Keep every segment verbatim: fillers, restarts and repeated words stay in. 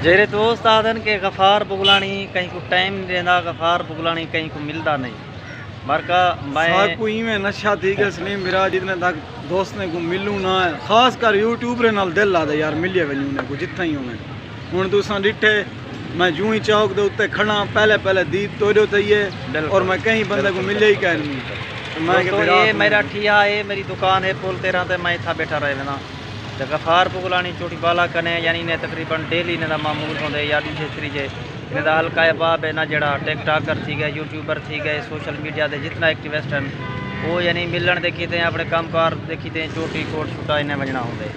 جیرے دوست آہدن کہ غفار بغلانی کہیں کوں ٹائم نہیں ݙیندا، غفار بغلانی کہیں کوں ملدا نہیں۔ مرکا میں ساکوں ایویں نشہ تھی ڳیا سلیم بھرا، جتنے تک دوستیں کوں ملوں نہ ہے، خاص کر یوٹیوبریں نال دل آہدا یار ملیے ونڄوں انہیں کوں جتھاں ہی ہوون۔ ہݨ تساں ݙٹھے، میں جوں ہی چوک دے اتے کھڑا، پہلے پہلے دید توجہ تھئی ہے، بالکل۔ اور میں کہیں بندے کوں بالکل، ملیا ہی بالکل، کائنی۔ بالکل۔ تے میں کہ دوستو، بھرا اے کوں میرا ٹھیا ہے، میری دکان ہے پل تیرہ تے، میں اتھاں بیٹھا رہے وینداں۔ تے غفار بغلانی چوٹی بالا کنے، یعنی انہیں تقریباً ڈیلی انہیں دا معمول ہوندے یا ݙوجھے تریجھے۔ انہیں دا حلقہ احباب ہے نا، جیڑھا ٹک ٹاکر تھی ڳئے، یوٹیوبر تھی ڳئے، سوشل میڈیا دے جتنا ایکٹیوسٹ ہن، او یعنی ملݨ دے کیتے، اپݨے کم کار دے کیتے چوٹی کوٹ چھٹا انہیں ونڄݨا ہوندے۔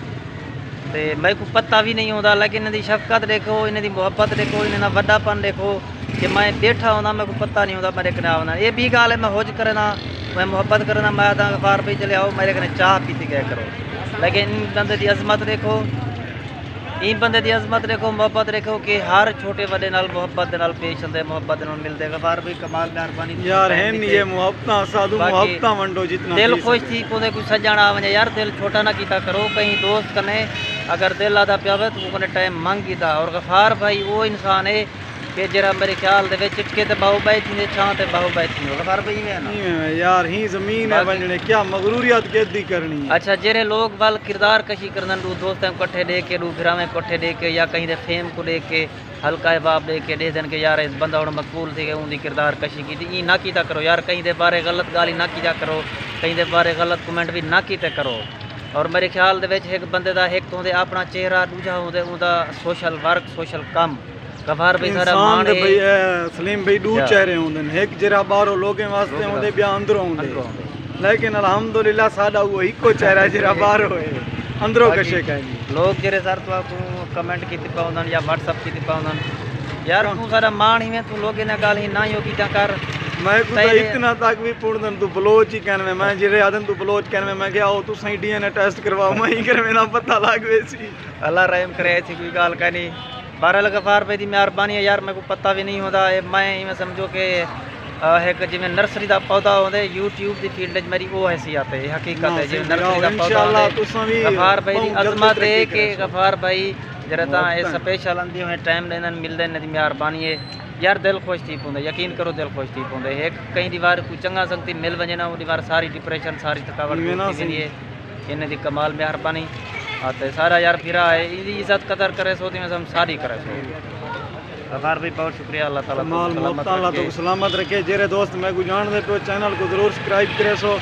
تے میکوں پتہ وی نہیں ہوندا، لیکن انہیں دی شفقت ݙیکھو، انہیں دی محبت ݙیکھو، انہیں دا وݙا پن ݙیکھو کہ میں ٻیٹھا ہوندا، میکوں پتہ نہیں ہوندا میݙے کنے آوندا۔ اے ٻی ڳالھ ہے، میں حج کریندا، میں محبت کریندا، میں آہداں غفار بھائی چلے آؤ، میݙے کنے چاہ پیتی ڳئے کرو۔ لیکن ایں بندے دی عظمت ݙیکھو، ایں بندے دی عظمت ݙیکھو، محبت ݙیکھو کہ ہر چھوٹے وݙے نال محبت دے نال پیش آندے، محبت دے نال ملدے۔ غفار بھائی کمال، مہربانی تساں یار، ٹائم ہن ݙتے۔ یہ محبتاں، سادھو باقی محبتاں ونڈو جتنا دل تھی خوش سڳے۔ تھی پوندے، کوئی سڄݨ آ ونڄے یار، دل چھوٹا نہ کیتا کرو۔ کہیں دوست کنے اگر دل آہدا پیا ہووے تو کنے ٹائم منگ کیتا۔ اور غفار بھائی او انسان ہے کہ جیڑھا میرے خیال دے وچ چٹکے تے ٻہوں ٻئے تھیندے، چھاں تے ٻہوں ٻئے تھیندے۔ غفار بھائی ایویں ہے نا؟ ایویں ہے یار، ہی زمین ہے باقی ونڄݨے، کیا مغروریت کیدی کرݨی ہے؟ اچھا، جیڑھے لوگ ول کردار کشی کریندن، ݙو دوستاں کوں کٹھے ݙیکھ کے، ݙو بھراویں کوں کٹھے ݙیکھ کے، یا کہیں دے فیم کوں ݙیکھ کے، حلقہ احباب ݙیکھ کے ݙیہدن کہ یار اے بندہ ہݨ مقبول تھی ڳئے، اوندی کردار کشی کیتی۔ ایں نہ کیتا کرو یار، کہیں دے بارے غلط ڳالھ ہی نہ کیتا کرو، کہیں دے بارے غلط کمنٹ وی نہ کیتے کرو۔ اور میرے خیال دے وچ ہک بندے دا ہک تو ہوندے اپݨا چہرہ، ݙوجھا ہوندے اوندا سوشل ورک، سوشل کم۔ غفار بھائی سارا انسان ماݨ دے ہے۔ بھائی، اے، سلیم بھائی، ݙو یا۔ چہرے ہوندن۔ ہک جیڑھا ٻاہروں لوکیں واسطے ݙوجھا ہوندے، ٻیا اندروں ہوندے۔ اندروں ہوندے۔ لیکن الحمدللہ ساݙا اوہو ہکو چہرہ ہے جیڑھا باقی ٻاہروں ہے۔ اندروں باقی کشے کائنی۔ لوک جیڑھے سر تہاکوں کمنٹ کیتے پئے ہوندن یا واٹس اپ کیتے پئے ہوندن، یار ہاں۔ توں ساݙا ماݨ ہیویں، توں لوکیں نال ڳالھیں نہ ہی کیتیاں کر۔ میکوں تاں تیݙے اتنا تک وی پڑھدن توں بلوچ ہی کہنویں، میں جیڑھے آہدن توں بلوچ کہنویں، میں کہیا او تساں ہی ڈی این اے ٹیسٹ کرواؤ، میں ہی کرویں، نہ پتہ لڳ ویسی۔ اللہ رحم کرے، ایسی کوئی ڳالھ کائنی۔ بہرحال غفار بھائی دی مہربانی ہے یار، میکوں پتہ وی نہیں ہوندا۔ اے میں ایویں سمجھو کہ، آ، ہک جیویں نرسری دا پودا ہوندے، یوٹیوب دی فیلڈ وچ میری او حیثیت ہے، اے حقیقت ہاں، ہے۔ جیویں صحیح نرسری دا ڳالھ۔ پودا انشاءاللہ ہوندے، تساں وی غفار بھائی دی ٻہوں جلدی عظمت ہے ترقی کہ کریسو۔ غفار بھائی جیڑھا تاں اے محبتاں۔ سپیشل آندے ہوئے ٹائم ݙیندن، ملدن، انہاں دی مہربانی ہے۔ یار دل خوش تھی پوندے، یقین کرو دل خوش تھی پوندے۔ ہک کہیں دی وار کوئی چنڳا سنگتی مل ونڄے نا، اوندی وار ساری ڈپریشن، ساری تھکاوٹ ایویں دور نہ تھی ویندی سہی۔ ہے۔ انہیں دی کمال مہربانی۔ آ تے سارا یار بھرا ہے، ایندی عزت قدر کریسو تے ہم ساری کریسو۔ غفار بھائی بہت شکریہ، اللہ تعالیٰ کمال تہاکوں سلامت محبتاں، اللہ رکھے۔ تہاکوں سلامت رکھے۔ جیڑھے دوست میکوں ڄاݨدے پئے ہو، چینل کوں ضرور سبسکرائب کریسو،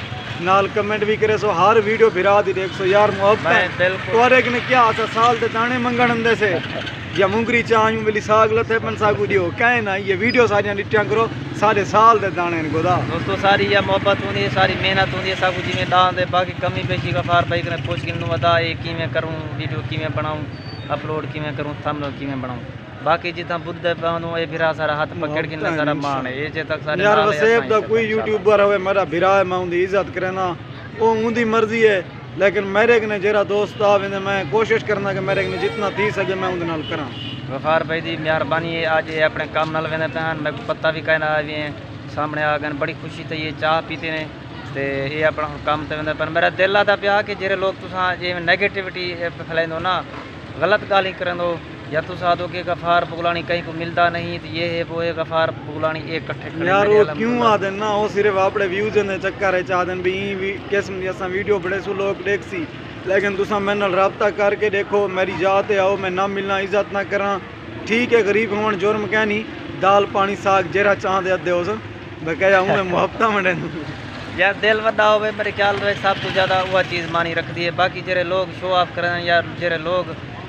نال کمنٹ وی کریسو، ہر ویڈیو بھرا دی ݙیکھسو۔ یار محبتاں میں بالکل تہاݙے کنے کیا اساں سال دے داݨے منگݨ آندے سے یا مونگری چاہ، ایویں ویلی ساڳ لتھے پن ساکوں ݙیو، کہیں نہ، یہ ویڈیو ساریاں ݙٹیاں کرو، ساݙے سال دے داݨے ہن گدا۔ دوستو، ساری اے محبت ہوندی ہے، ساری محنت ہوندی ہے، ساکوں جیویں ݙاہ آندے، باقی کمی بیشی غفار بھائی کنے پچھ گھنوں ادا، اے کیویں کروں، ویڈیو کیویں بݨاؤں، اپلوڈ کیویں کروں، تھمبنیل کیویں بݨاؤں۔ باقی جتھاں ٻدھدے پئے ہوں، اے بھرا سارا ہتھ پکڑ گھنے، محبتاں سارا انشاءاللہ۔ ماݨ ہے۔ اے جے تک سارے یار نال ہے، وسیب اساں دا ہی کوئی سارے یوٹیوبر ہوئے، میݙا بھرا ہے، میں اوندی عزت کرینداں، او اوندی مرضی ہے۔ لیکن میݙے کنے جیڑھا دوست آ ویندے، میں کوشش کرینداں کہ میݙے کنے جتنا تھی سڳے میں اوندے نال کراں۔ غفار بھائی دی مہربانی ہے، اڄ اے اپݨے کم نال ویندے پئے ہن، میکوں پتہ وی کائنا، آ وی ہیں، سامݨے آ ڳئے ہن، بڑی خوشی تھئی ہے، چاہ پیتی نے تے اے اپݨا ہݨ کم تے ویندے پئے ہن۔ میݙا دل آہدا پیا کہ جیڑھے لوک تساں جیویں نیگیٹیوٹی، اے، پھیلائیندو نا، غلط ڳالھیں کریندو، یا تساں آہدو کہ غفار بغلانی کہیں کوں ملدا نہیں، تے یہ ہے، وہ ہے، غفار بغلانی اے کٹھے کھڑے، یار، میݙے او الحمدللہ کیوں آہدن نا، او صرف اپݨے ویوزاں دے چکر اچ آہدن بھئی ایں وی قسم دی اساں ویڈیو بݨیسوں، لوک ݙیکھسی۔ لیکن تساں میݙے نال رابطہ کر کے ݙیکھو، میݙی جاہ تے آؤ، میں نہ ملاں، عزت نہ کراں۔ ٹھیک ہے، غریب ہووݨ جرم کائنی، دال پاݨی ساڳ جیڑھا چاہندے ادھے ہوسن، بقایا اونویں محبتاں ونڈیندوں۔ یار، دل وݙا ہووے، میݙے خیال وچ سب توں زیادہ اوہا چیز معنی رکھدی ہے۔ باقی جیڑھے لوک شو آف کریندن یا جیڑھے لوک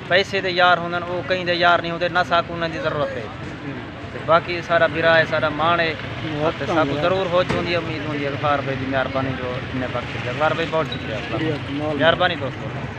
پیسے دے یار ہوندن، او کہیں دے یار نہیں ہوندے، نہ ساکوں انہاں دی ضرورت ہے۔ تے باقی ساݙا بھرا ہے، ساݙا ماݨ ہے۔ تے ساکوں ضرور ہوچ ہوندی ہے، امید ہوندی ہے غفار بھائی دی مہربانی جو انہیں بخش ݙتے۔ غفار بھائی بہت شکریہ۔ مہربانی دوستو۔